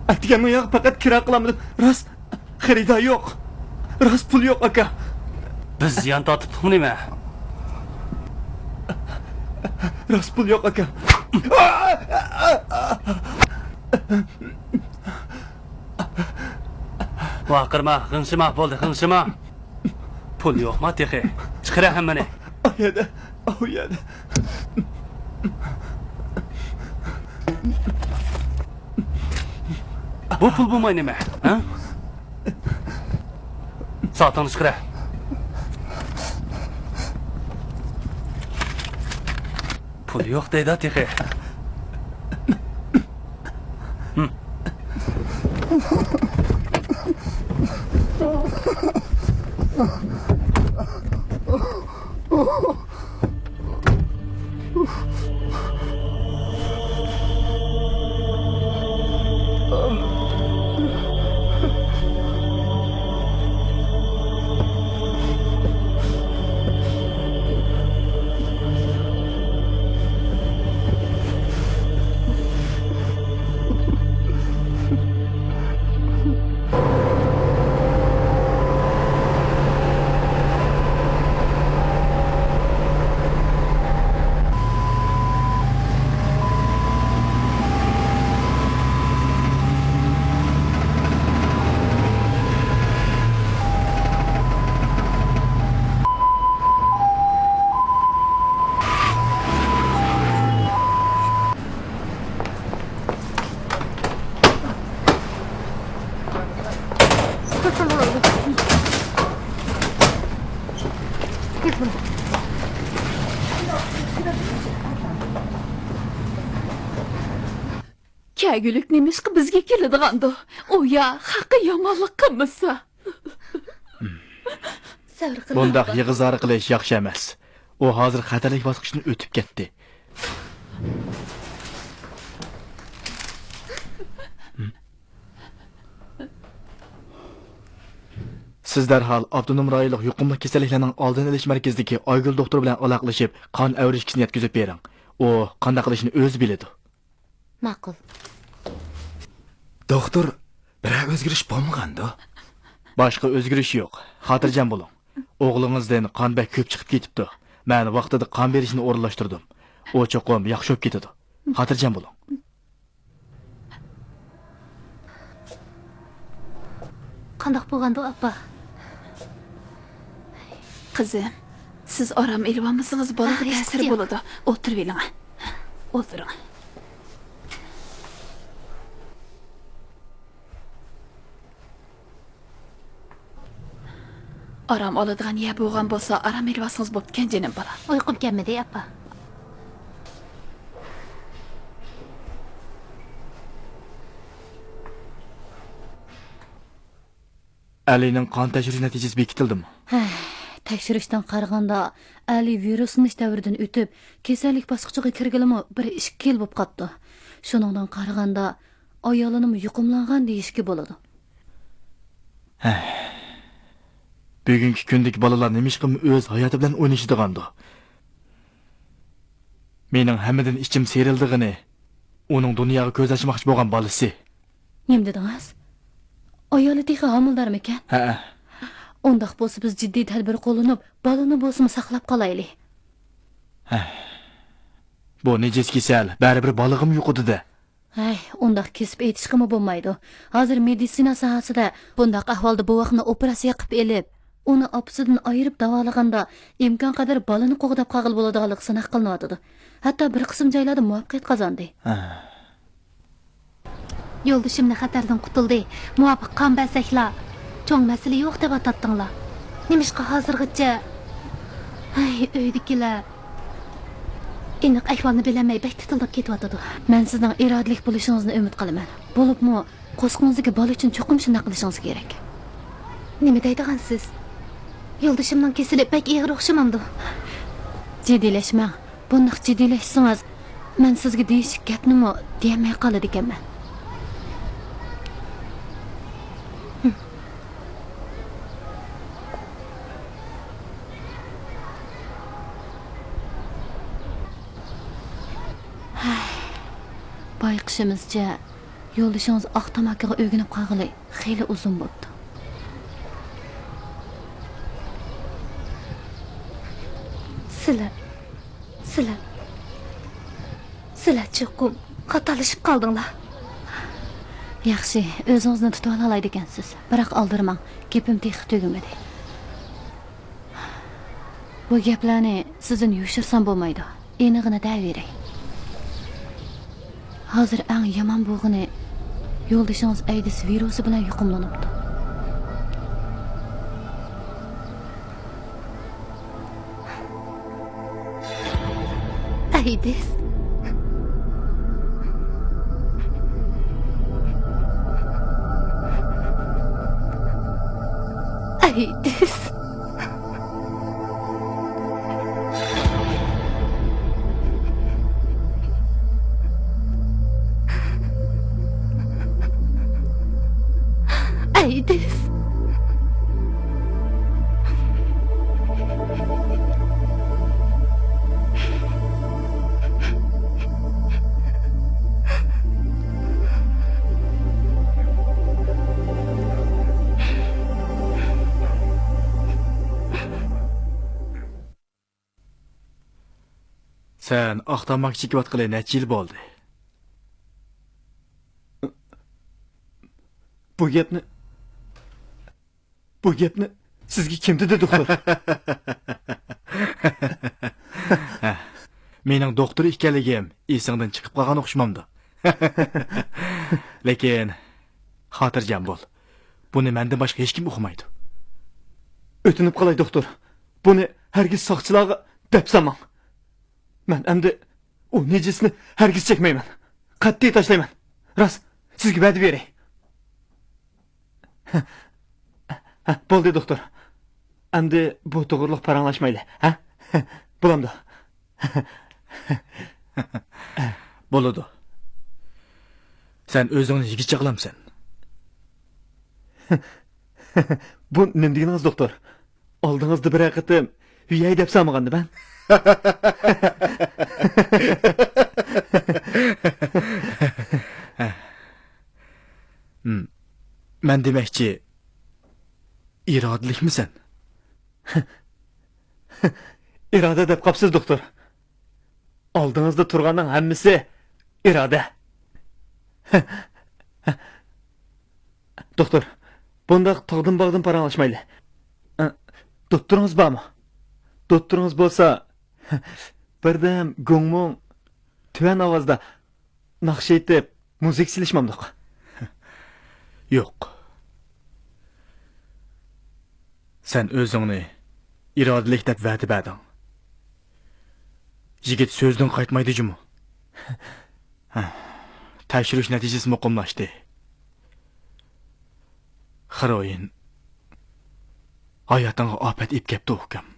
ئەتىگەنمۇ ياق، پەقەت كىرا قىلالمىدىم. راست خېرىدار يوق. راست پۇل يوق، ئاكا. بىز زىيان تارتىپتۇقمۇ نېمە؟ راست پۇل يوق، ئاكا. ۋارقىرىما، غىڭشىما، بولدى، غىڭشىما. پۇل يوقما تېخى؟ چىقىرە ھەممىنى. ئايەدە، ئاۋۇ يەردە. بۇ پۇل بولماي نېمە، ھە؟ سائىتىڭنى چىقىرە. پۇل يوق دەيدۇ تېخى. كەگۈلۈك نېمىشقا بىزگە كېلىدىغاندۇ؟ ئۇ يا خەققە يامانلىق قىلمىسا. سەۋر قىلىڭ، بۇنداق ئاپا. يىغا-زارا قىلىش ياخشى ئەمەس. ئۇ ھازىر خەتەرلىك باسقۇچتىن ئۆتۈپ كەتتى. سىز دەرھال ئاپتونوم رايونلۇق يۇقۇملۇق كېسەللىكلەرنىڭ ئالدىنى ئېلىش مەركىزىدىكى ئايگۈل دوختۇر بىلەن ئالاقىلىشىپ، قان ئەۋرىشكىسىنى يەتكۈزۈپ بېرىڭ. ئۇ قانداق قىلىشنى ئۆزى بىلىدۇ. ماقۇل. دوختۇر، بىرەر ئۆزگىرىش بولمىغاندۇ؟ باشقا ئۆزگىرىش يوق. خاتىرجەم بولۇڭ. ئوغلىڭىزدىن قان بەك كۆپ چىقىپ كېتىپتۇ. مەن ۋاقتىدا قان بېرىشنى ئورۇنلاشتۇردۇم. ئۇ چوقۇم ياخشى بولۇپ كېتىدۇ. خاتىرجەم بولۇڭ. قانداق بولغاندۇ، ئاپا؟ قىزىم، سىز ئارام ئېلىۋالمىسىڭىز، بالىغا تەسىر بولىدۇ. ئولتۇرۇۋېلىڭ. ئولتۇرۇڭ. ئارام ئالىدىغان يەر بولغان بولسا، ئارام ئېلىۋالسىڭىز بوپتىكەن، جېنىم بالا. ئۇيقۇم كەلمىدى، ئاپا. ئەلىنىڭ قان تەكشۈرۈش نەتىجىسى بېكىتىلدىمۇ؟ ھە، تەكشۈرۈشتىن قارىغاندا، ئەلى ۋىرۇسلىنىش دەۋرىدىن ئۆتۈپ، كېسەللىك باسقۇچىغا كىرگىلىمۇ بىر ئىككى يىل بولۇپ قاپتۇ. شۇنىڭدىن قارىغاندا، ئايالىنىمۇ يۇقۇملانغان دېيىشكە بولىدۇ. ھە. بۈگۈنكى كۈندىكى بالىلار نېمىشقىمۇ ئۆز ھاياتى بىلەن ئوينىشىدىغاندۇ؟ مېنىڭ ھەممىدىن ئىچىم سىيرىلىدىغىنى، ئۇنىڭ دۇنياغا كۆز ئاچماقچى بولغان بالىسى. نېمە دېدىڭىز؟ ئايالى تېخى ھامىلىدارمىكەن؟ ھەئە. ئۇنداق بولسا، بىز جىددىي تەدبىر قوللىنىپ، بالىنى بولسىمۇ ساقلاپ قالايلى. ھە. بۇ نىجىس كېسەل بەرىبىر بالىغىمۇ يۇقىدۇ-دە. ھەي، ئۇنداق كېسىپ ئېيتىشقىمۇ بولمايدۇ. ھازىر مېدىتسىنا ساھەسىدە بۇنداق ئەھۋالدا بوۋاقنى ئوپېراتسىيە قىلىپ ئېلىپ، ئۇنى ئاپىسىدىن ئايرىپ داۋالىغاندا، ئىمكانقەدەر بالىنى قوغداپ قالغىلى بولىدىغانلىقى سىناق قىلىنىۋاتىدۇ. ھەتتا بىر قىسىم جايلاردا مۇۋەپپەقىيەت قازاندى. ھە. يولدىشىمنى خەتەردىن قۇتۇلدى، مۇۋاپىق قان بەرسەكلا، چوڭ مەسىلە يوق دەۋاتاتتىڭلار. نېمىشقا ھازىرغىچە، ھەي، ئۆيدىكىلەر ئېنىق ئەھۋالنى بىلەلمەي بەك تىتىلداپ كېتىۋاتىدۇ. مەن سىزنىڭ ئىرادىلىك بولۇشىڭىزنى ئۈمىد قىلىمەن. بولۇپمۇ قورسىقىڭىزدىكى بالا ئۈچۈن چوقۇم شۇنداق قىلىشىڭىز كېرەك. نېمە دەيدىغانسىز؟ يولدىشىمنىڭ كېسىلى بەك ئېغىر ئوخشىمامدۇ؟ جىددىيلەشمەڭ. بۇنداق جىددىيلەشسىڭىز، مەن سىزگە دېيىشلىك گەپنىمۇ دېيەلمەي قالىدىكەنمەن. بايقىشىمىزچە، يولدىشىڭىز ئاق تاماكىغا ئۆگىنىپ قالغىلى خېلى ئۇزۇن بوپتۇ. سىلەر، سىلەر، سىلەر چوقۇم خاتالىشىپ قالدىڭلار. ياخشى، ئۆزىڭىزنى تۇتۇۋالالايدىكەنسىز. بىراق ئالدىرىماڭ، گېپىم تېخى تۈگىمىدى. بۇ گەپلەرنى سىزدىن يوشۇرسام بولمايدۇ. ئېنىقىنى دەۋېرەي. ھازىر ئەڭ يامان بولغىنى، يولدىشىڭىز ئەيدىز ۋىرۇسى بىلەن يۇقۇملىنىپتۇ. ئەيدىز. ئەيدىز. ئەيدىز. سەن ئاق تاماكا چېكىۋاتقىلى نەچچە يىل بولدى؟ بۇ گەپنى، بۇ گەپنى سىزگە كىم دېدى، دوختۇر؟ مېنىڭ دوختۇر ئىكەنلىكىم ئېسىڭدىن چىقىپ قالغان ئوخشىمامدۇ؟ لېكىن، خاتىرجەم بول. بۇنى مەندىن باشقا ھېچكىم ئۇقمايدۇ. ئۆتۈنۈپ قالاي، دوختۇر. بۇنى ھەرگىز ساقچىلارغا دەپ سالماڭ. مەن ئەمدى ئۇ نىجىسنى ھەرگىز چەكمەيمەن. قەتئىي تاشلايمەن. راست، سىزگە ۋەدە بېرەي. ھە، بولدى، دوختۇر. ئەمدى بۇ توغرىلىق پاراڭلاشمايلى، ھە؟ بولامدۇ؟ بولىدۇ. سەن ئۆزۈڭنى يىگىتچە قىلامسەن؟ بۇ نېمە دېگىنىڭىز، دوختۇر؟ ئالدىڭىزدا بىرەر قېتىم ھۈيەي دەپ سالمىغاندىمەن؟ ھىم. مەن دېمەكچى، ئىرادىلىكمىسەن؟ ئىرادە دەپ قاپسىز، دوختۇر. ئالدىڭىزدا تۇرغاننىڭ ھەممىسى ئىرادە. دوختۇر، بۇنداق تاغدىن باغدىن پاراڭلاشمايلى. ئە، دوپتۇرىڭىز بارمۇ؟ دوپتۇرىڭىز بولسا، بىردەم گۇڭمۇڭ تۆۋەن ئاۋازدا ناخشا ئېيتىپ، مۇزىكا سېلىشمامدۇق؟ يوق. سەن ئۆزۈڭنى ئىرادىلىك دەپ ۋەدە بەردىڭ. يىگىت سۆزىدىن قايتمايدۇ جۇمۇ. تەكشۈرۈش نەتىجىسى مۇقىملاشتى. خىروئىن ھاياتىڭغا ئاپەت ئېلىپ كەپتۇ، ئۇكام.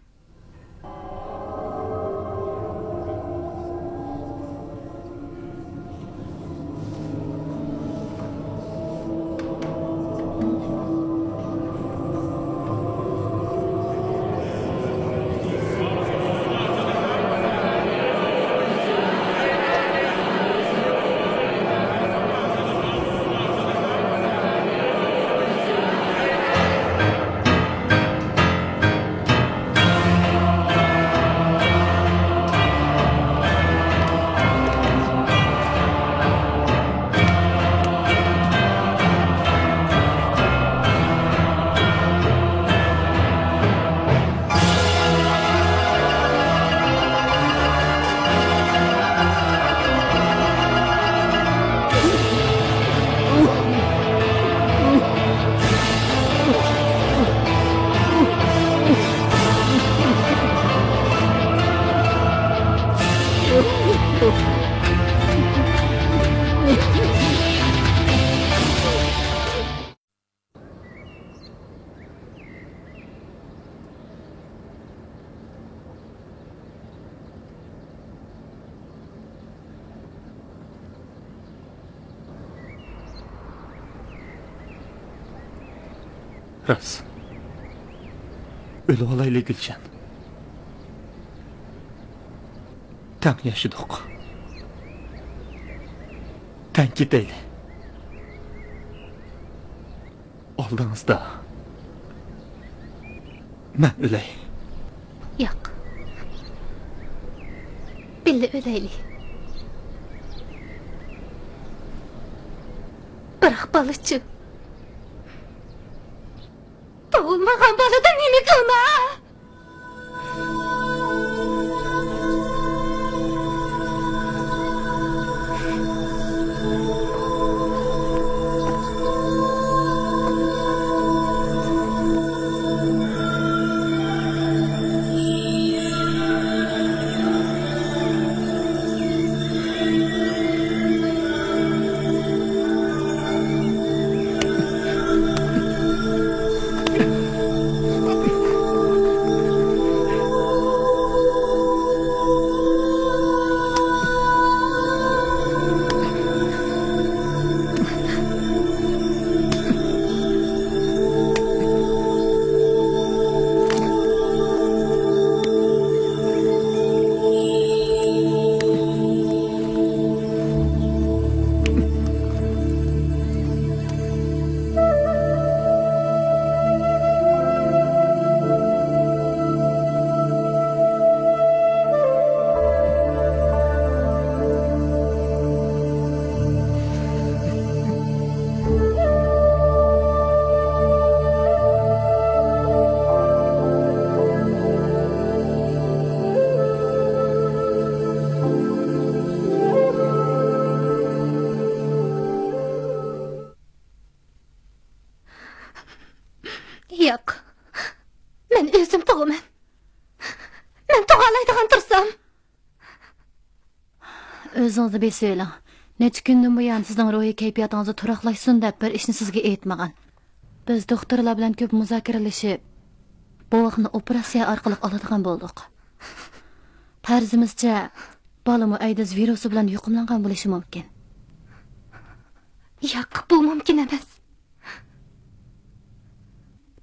راست. ئۆلۈۋالايلى، گۈلشەن. تەڭ ياشىدۇق. تەڭ كېتەيلى. ئالدىڭىزدا مەن ئۆلەي. ياق. بىللە ئۆلەيلى. بىراق بالىچۇ؟ تۇغۇلمىغان بالىدا نېمە گۇناھ؟ ياق. مەن ئۆزۈم تۇغىمەن. مەن تۇغالايدىغان تۇرسام. ئۆزىڭىزنى بېسىۋېلىڭ. نەچچە كۈندىن بۇيان سىزنىڭ روھىي كەيپىياتىڭىزنى تۇراقلاشسۇن دەپ بىر ئىشنى سىزگە ئېيتمىغان. بىز دوختۇرلار بىلەن كۆپ مۇزاكىرىلىشىپ، بوۋاقنى ئوپېراتسىيە ئارقىلىق ئالىدىغان بولدۇق. پەرىزىمىزچە، بالىمۇ ئەيدىز ۋىرۇسى بىلەن يۇقۇملانغان بولۇشى مۇمكىن. ياق، بۇ مۇمكىن ئەمەس.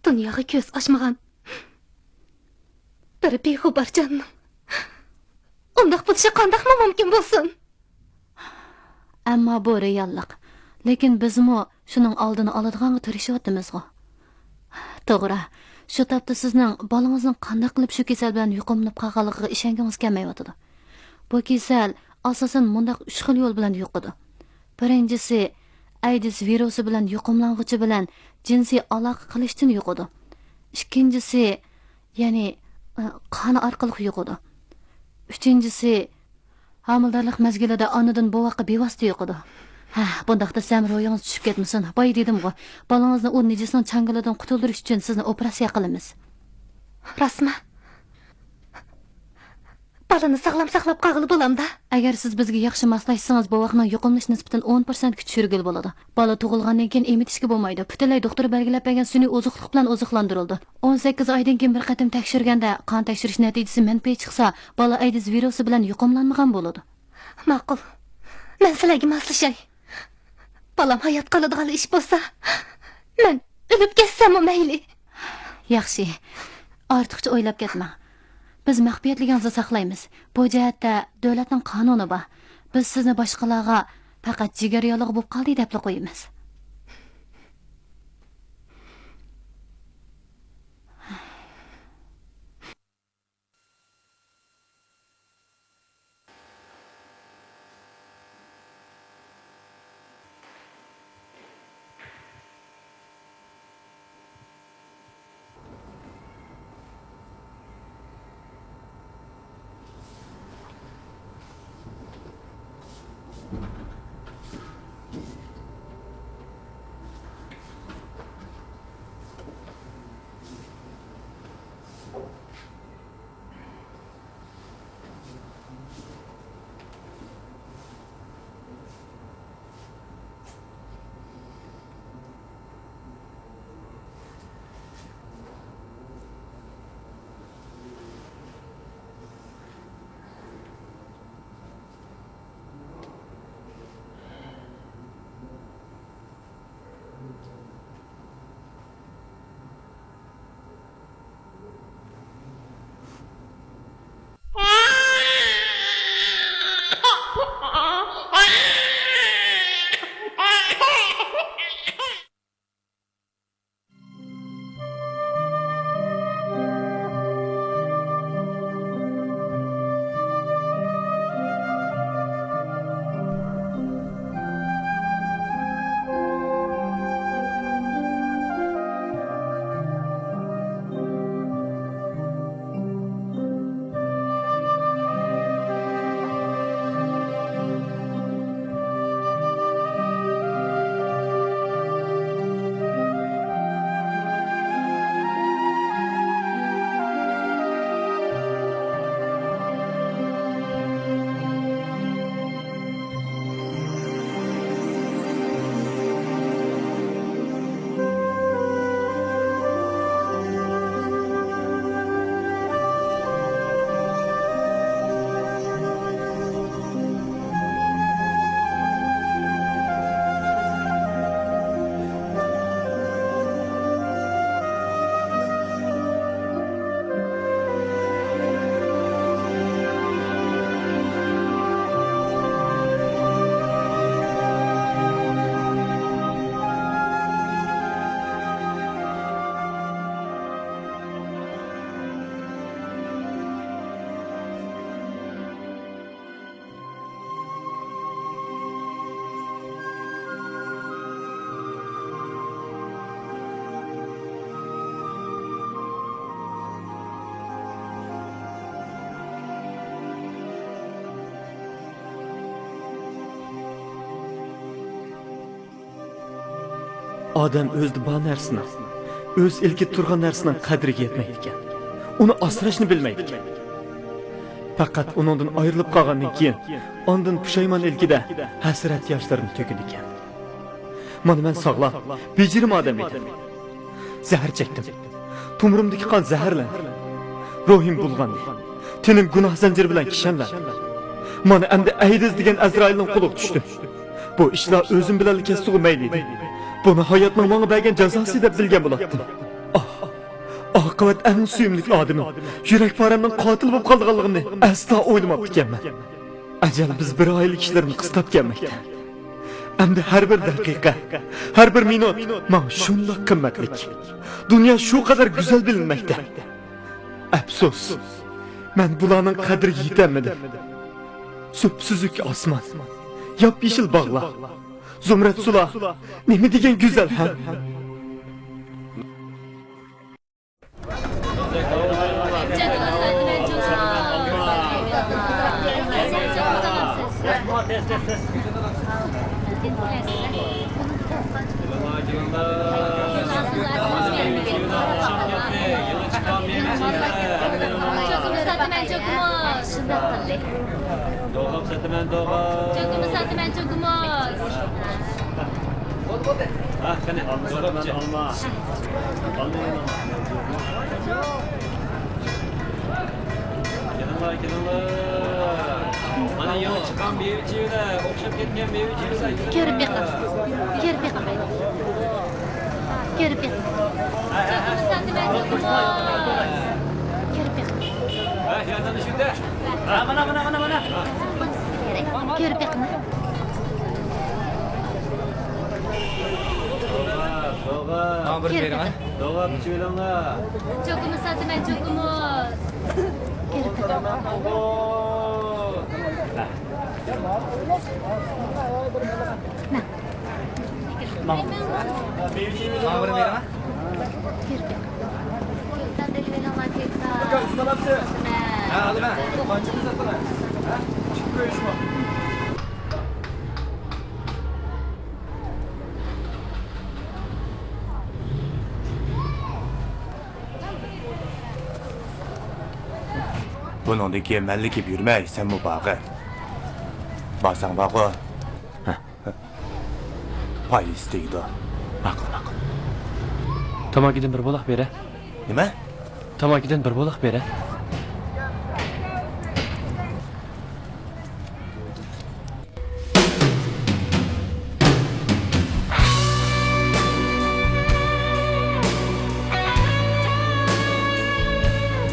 دۇنياغا كۆز ئاچمىغان بىر بىخۇبار جاننىڭ ئۇنداق بولۇشى قانداقمۇ مۇمكىن بولسۇن؟ ئەمما بۇ رېئاللىق. لېكىن بىزمۇ شۇنىڭ ئالدىنى ئالىدىغانغا تىرىشىۋاتىمىزغۇ. توغرا، شۇ تاپتا سىزنىڭ بالىڭىزنىڭ قانداق قىلىپ شۇ كېسەل بىلەن يۇقۇملىنىپ قالغانلىقىغا ئىشەنگىڭىز كەلمەيۋاتىدۇ. بۇ كېسەل ئاساسەن مۇنداق ئۈچ خىل يول بىلەن يۇقىدۇ. بىرىنچىسى، ئەيدىز ۋىرۇسى بىلەن يۇقۇملانغۇچى بىلەن جىنسىي ئالاقە قىلىشتىن يۇقىدۇ. ئىككىنچىسى، يەنى، ئى، قان ئارقىلىق يۇقىدۇ. ئۈچىنچىسى، ھامىلىدارلىق مەزگىلىدە ئانىدىن بوۋاققا بىۋاسىتە يۇقىدۇ. ھە، بۇنداق دېسەم روھىڭىز چۈشۈپ كەتمىسۇن. بايا دېدىمغۇ، بالىڭىزنى ئۇ نىجىسنىڭ چاڭگىلىدىن قۇتۇلدۇرۇش ئۈچۈن سىزنى ئوپېراتسىيە قىلىمىز. راستمۇ؟ بالىنى ساغلام ساقلاپ قالغىلى بولامدا؟ ئەگەر سىز بىزگە ياخشى ماسلاشسىڭىز، بوۋاقنىڭ يۇقۇملىنىش نىسبىتىنى ئون پىرسەنتكە چۈشۈرگىلى بولىدۇ. بالا تۇغۇلغاندىن كېيىن ئېمىتىشكە بولمايدۇ. پۈتۈنلەي دوختۇر بەلگىلەپ بەرگەن سۈنئىي ئوزۇقلۇق بىلەن ئوزۇقلاندۇرۇلىدۇ. ئون سەككىز ئايدىن كېيىن بىر قېتىم تەكشۈرگەندە، قان تەكشۈرۈش نەتىجىسى مەنپىي چىقسا، بالا ئەيدىز ۋىرۇسى بىلەن يۇقۇملانمىغان بولىدۇ. ماقۇل. مەن سىلەرگە ماسلىشاي. بالام ھايات قالىدىغان ئىش بولسا، مەن ئۆلۈپ كەتسەممۇ مەيلى. ياخشى. ئارتۇقچە ئويلاپ كەتمەڭ. بىز مەخپىيەتلىكىڭىزنى ساقلايمىز. بۇ جەھەتتە دۆلەتنىڭ قانۇنى بار. بىز سىزنى باشقىلارغا پەقەت جىگەر ياللۇغى بولۇپ قالدى دەپلا قويىمىز. ئادەم ئۆزىدە بار نەرسىنىڭ، ئۆز ئىلكىدە تۇرغان نەرسىنىڭ قەدرىگە يەتمەيدىكەن. ئۇنى ئاسراشنى بىلمەيدىكەن. پەقەت ئۇنىڭدىن ئايرىلىپ قالغاندىن كېيىن، ئاندىن پۇشايمان ئىلكىدە ھەسرەت ياشلىرىنى تۆكىدىكەن. مانا مەن ساغلام، بېجىرىم ئادەم ئىدىم. زەھەر چەكتىم. تومۇرۇمدىكى قان زەھەرلەندى. روھىم بۇلغاندى. تېنىم گۇناھ زەنجىرى بىلەن كىشەنلەندى. مانا ئەمدى ئەيدىز دېگەن ئەزرائىلنىڭ قولىغا چۈشتۈم. بۇ ئىشلار ئۆزۈم بىلەنلا كەتسىغۇ مەيلى ئىدى. بۇنى ھاياتنىڭ ماڭا بەرگەن جازاسى دەپ بىلگەن بولاتتىم. ئاھ، ئاقىۋەت ئەڭ سۆيۈملۈك ئادىمىم، يۈرەك پارەمنىڭ قاتىلى بولۇپ قالىدىغانلىقىنى ئەسلا ئويلىماپتىكەنمەن. ئەجەل بىز بىر ئائىلە كىشىلىرىنى قىستاپ كەلمەكتە. ئەمدى ھەر بىر دەقىقە، ھەر بىر مىنۇت ماڭا شۇنداق قىممەتلىك. دۇنيا شۇ قەدەر گۈزەل بىلىنمەكتە. ئەپسۇس، مەن بۇلارنىڭ قەدرىگە يېتەلمىدىم. سۈپسۈزۈك ئاسمان، ياپيېشىل باغلار، زۇمرەت سۇلار نېمە دېگەن گۈزەل ھەم. شۇنداق قىلدى. دوغاپ ساتىمەن، دوغاپ. چوكىمۇ ساتىمەن، چوكىمۇ. ھە، قېنى، دوغاپچى. كېلىڭلار، كېلىڭلار. مانا يېڭى چىققان مېۋە-چېۋىلەر، ئوخشاپ كەتكەن مېۋە-چېۋىلەر. كۆرۈپ بېقىڭ. كۆرۈپ بېقىڭ. كۆرۈپ بېقىڭ. كۆرۈپ بېقىڭ. ھە، ياندىن شۇنداق. ھە، مانا، مانا، مانا، مانا. كۆرۈپ بېقىڭ. دوغاپ، دوغاپ. ماڭا بىر بېرىڭ، ھە. دوغاپ ئىچىۋېلىڭلار. چوكىمۇ ساتىمەن، چوكىمۇ. كۆرۈپ بېقىڭ. ماڭا بىر بېرىڭ، ھە. كۆكتات ئېلىۋېلىڭلار، كۆكتات. ھە، ئالىمەن. قانچە قىزىق قىلىڭ. ھە؟ چىقىپ كۆرۈشمۇ؟ بۇنىڭدىن كېيىن مەنلا كېپىپ يۈرمەي، سەنمۇ بارغىن. بارساڭ بارغۇ. پايدىسى تېگىدۇ. ماقۇل، ماقۇل. تاماكىدىن بىر بولاق بېرە. نېمە؟ تاماكىدىن بىر بولاق بېرە.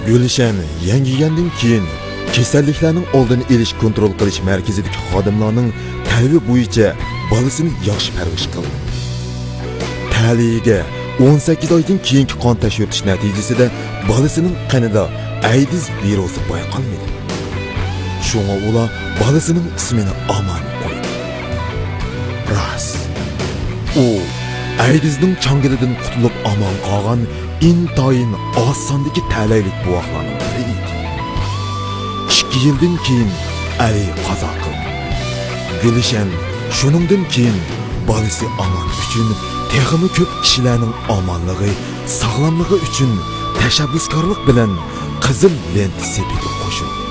گۈلشەن يەڭگىگەندىن كېيىن، كېسەللىكلەرنىڭ ئالدىنى ئېلىش كونترول قىلىش مەركىزىدىكى خادىملارنىڭ تەلىپى بويىچە بالىسىنى ياخشى پەرۋىش قىلدى. تەلىيىگە ئون سەككىز ئايدىن كېيىنكى قان تەكشۈرتۈش نەتىجىسىدە بالىسىنىڭ قېنىدا ئەيدىز ۋىرۇسى بايقالمىدى. شۇڭا ئۇلار بالىسىنىڭ ئىسمىنى ئامان قويدى. راست، ئۇ ئەيدىزنىڭ چاڭگىلىدىن قۇتۇلۇپ ئامان قالغان ئىنتايىن ئاز ساندىكى تەلەيلىك بوۋاقلارنىڭ بىرى ئىدى. ئىككى يىلدىن كېيىن ئەلى قازا قىلدى. گۈلشەن شۇنىڭدىن كېيىن بالىسى ئامان ئۈچۈن تېخىمۇ كۆپ كىشىلەرنىڭ ئامانلىقى، ساغلاملىقى ئۈچۈن تەشەببۇسكارلىق بىلەن قىزىل لېنتا سېپىگە قوشۇلدى.